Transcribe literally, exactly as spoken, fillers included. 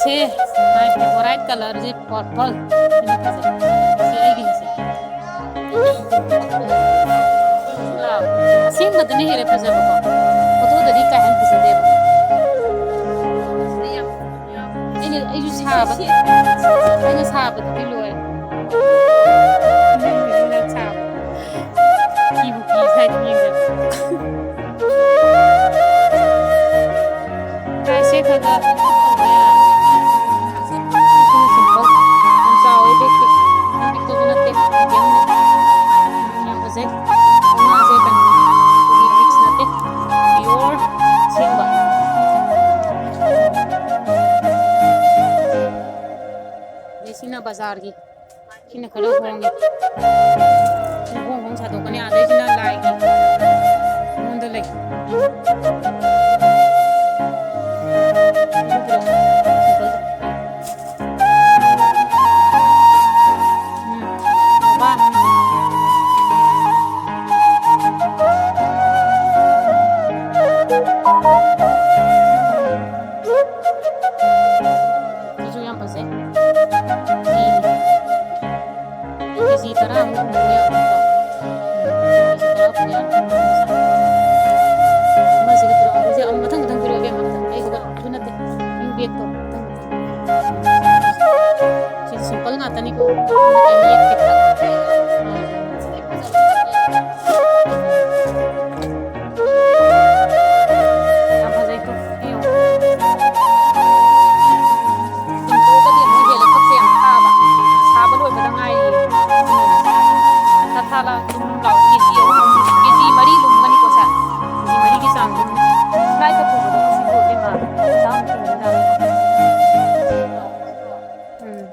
Say, my favorite color say purple꯫ ꯁꯤꯅ ꯐꯖꯩ꯫ ꯁꯤ ꯑꯩꯒꯤꯅꯤ ꯁꯦ꯫ ꯑꯁꯦꯡꯕꯗꯅ ꯍꯦꯜꯂꯦ ꯐꯖꯕꯀꯣ꯫ Photo ꯗꯗꯤ ꯀꯥ ꯍꯦꯟꯅ ꯐꯖꯗꯦꯕ꯫ ꯑꯩꯅ, ꯑꯩꯁꯨ ꯁꯥꯕ, ꯑꯩꯅ ꯁꯥꯕꯗꯗꯤ ꯂꯣꯏꯔꯦ꯫ ꯁꯥꯕ꯫ ꯀꯤꯕꯨ ꯀꯤ ꯁ꯭ꯋꯥꯏꯗ ꯌꯦꯡꯖꯕ꯫ ꯄ꯭ꯔꯥꯏꯁꯁꯦ ꯈꯔ ꯈꯔ ꯇꯧꯕ ꯌꯥꯔꯦ꯫ ꯁꯤꯅ simple꯫ ꯌꯥꯝ ꯆꯥꯎꯋꯦ ꯕꯦꯒꯇꯤ꯫ ꯌꯥꯝ ꯄꯤꯛꯄꯁꯨ ꯅꯠꯇꯦ, medium ꯅꯦ꯫ ꯌꯥꯝ ꯐꯖꯩ꯫ ꯀꯧꯅꯥꯁꯦ ꯀꯩꯅꯣ, ꯑꯩꯈꯣꯏꯒꯤ mix ꯅꯠꯇꯦ꯫ Pure ꯑꯁꯦꯡꯕ꯫ ꯑꯗꯩ ꯁꯤꯅ ꯕꯖꯥꯔꯒꯤ꯫ ꯁꯤꯅ ꯈꯔ ꯍꯣꯡꯉꯦ꯫ ꯁꯤꯅ ꯍꯣꯡ ꯍꯣꯡ ꯁꯥꯗꯣꯛꯀꯅꯤ꯫ ꯑꯗꯩꯁꯤꯅ ꯂꯥꯏꯒꯤ ꯑꯩꯉꯣꯟꯗ ꯂꯩ꯫ ꯎꯝ꯫ ꯕꯥ꯫ ꯁꯤꯁꯨ ꯌꯥꯝ ꯐꯖꯩ꯫ ꯀꯦꯖꯤ ꯇꯔꯥꯃꯨꯛ ꯄꯨꯕ ꯌꯥꯕ ꯅꯠꯇ꯭ꯔꯣ? ꯀꯦꯖꯤ ꯇꯔꯥ ꯄꯨꯕ ꯌꯥꯕ꯫ ꯑꯃꯁꯤꯒ ꯄꯨꯔꯛꯑꯣ꯫ ꯍꯧꯖꯤꯛ ꯑꯃꯨꯛ ꯃꯊꯪ ꯃꯊꯪ ꯄꯤꯔꯛꯑꯣ ꯏꯕꯦꯝꯃ꯫ ꯑꯩ ꯈꯛꯇꯁꯨ ꯅꯠꯇꯦ꯫ ꯌꯨ ꯕꯦꯒꯇꯣ ꯃꯊꯪ ꯃꯊꯪ꯫ ꯁꯤ simple ꯉꯥꯛꯇꯅꯤꯀꯣ꯫ ꯌꯥꯝ ꯐꯖꯩꯀꯣ꯫ ꯁꯤ ꯌꯦꯡꯉꯣ꯫ ꯆꯨꯝꯊꯣꯛꯑꯒꯗꯤ ꯑꯃꯨꯛ ꯍꯦꯜꯂꯦ ꯈꯨꯠꯁꯦ ꯌꯥꯝ ꯊꯥꯕ꯫ ꯁꯥꯕ ꯂꯣꯏꯕꯗ ꯉꯥꯏꯔꯤ꯫ ꯊꯥ ꯊꯥ ꯂꯥꯎ, ꯂꯨꯝ ꯂꯨꯝ ꯂꯥꯎ꯫ ꯀꯦꯖꯤ ꯑꯍꯨꯝ, ꯀꯦꯖꯤ ꯃꯔꯤ ꯂꯨꯝꯒꯅꯤꯀꯣ ꯁꯦ꯫ ꯀꯦꯖꯤ ꯃꯔꯤꯒꯤ ꯆꯥꯡ ꯂꯨꯝꯅꯤ꯫ Flightꯇ ꯄꯨꯕꯗꯣ ꯁꯤꯕꯨ ꯏꯕꯦꯝꯃ ꯄꯩꯁꯥ ꯑꯃꯨꯛ ꯇꯤꯡꯒꯗꯕꯅꯤ꯫ ꯎꯝ꯫